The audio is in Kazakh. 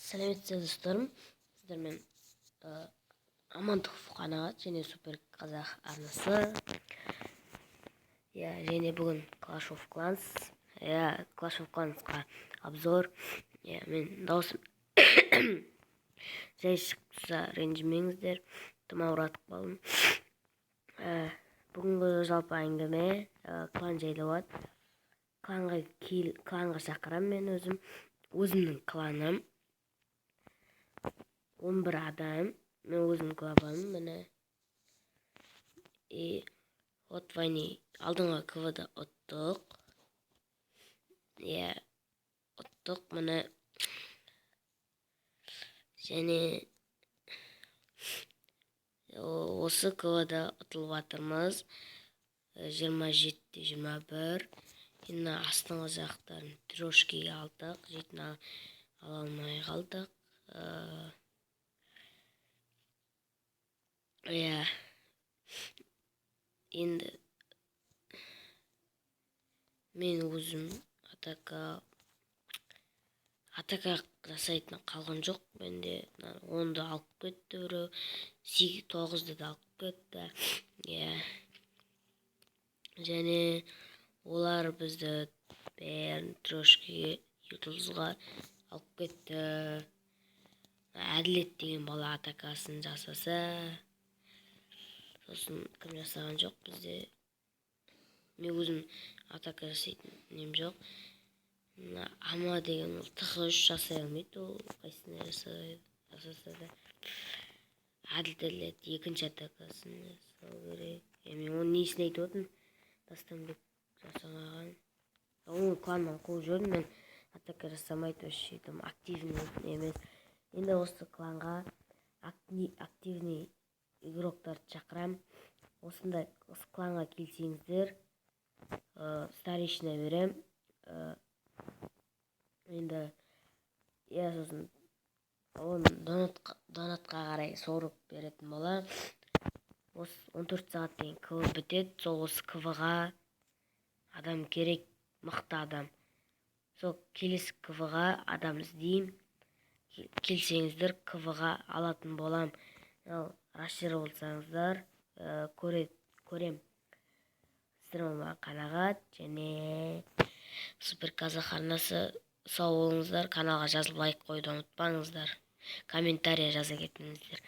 Сәлеметсіздер, достарым! Сіздермен Амандықов Қанағат және Супер Қазақ арнасы. Иә, және бүгін Clash of Clans, иә, Clash of Clansқа обзор. Иә, мен дауысым жай шығып тұрса, ренжімеңіздер, тым ауыратып қалдым. Бүгінгі жалпы әңгіме клан жайлы болады. Кланға кел, кланға шақырамын. Мен өзім, өзімнің кланым 11 адам. Мен өзім главамын, міне. И от войны алдыңғы КВ-да ұттық, иә, ұттық, міне. Және осы КВ-да ұтылып жатырмыз, 27-21. Енді астыңғы жақтарын трешкиге алдық, жетіні ала алмай қалдық. Иә, енді мен өзім атака жасайтын қалған жоқ менде. 10-ды алып кетті біреу, сегіз, тоғызды да алып кетті. Иә, және олар бізді бәрін трешкіге, жұлдызға алып кетті. Әділет деген бала атакасын жасаса, сосын кім жасаған жоқ бізде. Мен өзім атака жасайтын нем жоқ. Мына Ама деген, ол тх 3 жасай алмайды, ол қайсысына жасаса да. Әділет екінші атакасын жасау керек. Е, мен оның несін айтып отырмын? Дастанбек жасамаған, оны кланнан қуып жібердім мен. Атака жасамайды вообще, там активный емес. Енді осы кланға активный игроктарды шақырамын. Осындай, осы кланға келсеңіздер, старейшина берем. Енді, иә, сосын оны донатқа қарай сорып беретін боламын. Осы 14 сағат деген КВ бітеді, сол осы КВ-ға адам керек, мықты адам. Сол келесі КВ-ға адам іздеймін. Келсеңіздер, КВ-ға алатын болам. Ал рашер болсаңыздар, көрем. Сіздер болмаған Қанағат және Супер Қазақ арнасы. Сау болыңыздар! Каналға жазылып, лайк қоюды ұмытпаңыздар, комментарий жаза кетіңіздер.